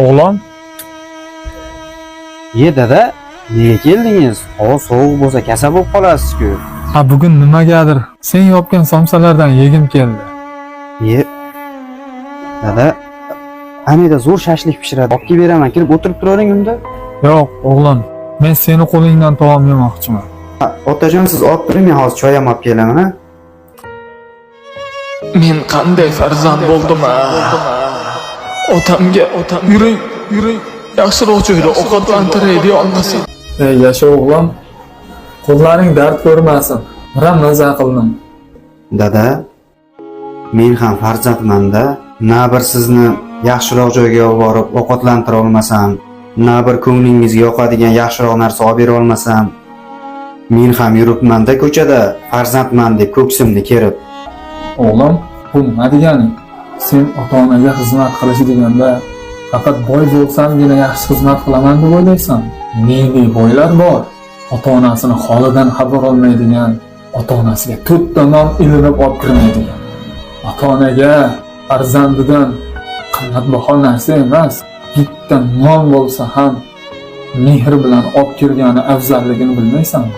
O'g'lon, Ye dada, nega keldingiz? Havo sovuq bo'lsa kasal bo'lib qolasiz-ku. Ha, bugun nimagadir sen yopgan somsalardan yegim keldi. Ye dada, Hamida zo'r shashlik pishiradi. Olib kelib beraman, kirib o'tirib turavering unda. Yo'q, o'g'lim, men seni qo'lingdan taom yemoqchiman. Ha, otajon, siz olib turing, men hozir choy ham olib kelaman, ha? Men qanday farzand bo'ldim a? Otamga otam yuring, yuring, yaxshiroq joyda ovqatlantiray deya olmasam. Ey, yasha o'g'lim. Qo'llaring dard ko'rmasin. Biram maza qildim. Dada, men ham farzandman-da. Na bir sizni yaxshiroq joyga olib borib ovqatlantira olmasam, na bir ko'nglingizga yoqadigan yaxshiroq narsa olib bera olmasam, men ham yuribman-da ko'chada farzandman deb ko'ksimni kerib. O'g'lim, bu nima deganing? Sen ota-onaga xizmat qilish deganda faqat boy bo'lsamgina yaxshi xizmat qilaman deb o'ylaysan. Ne boylar bor. Ota-onasini holidan xabar olmaydigan, ota-onasiga to'rtta non ilinib olib kirmaydigan. Ota-onaga farzandidan qimmatbaho narsa emas, bitta non bo'lsa ham mehr bilan olib kirgani afzalligini bilmaysanmi?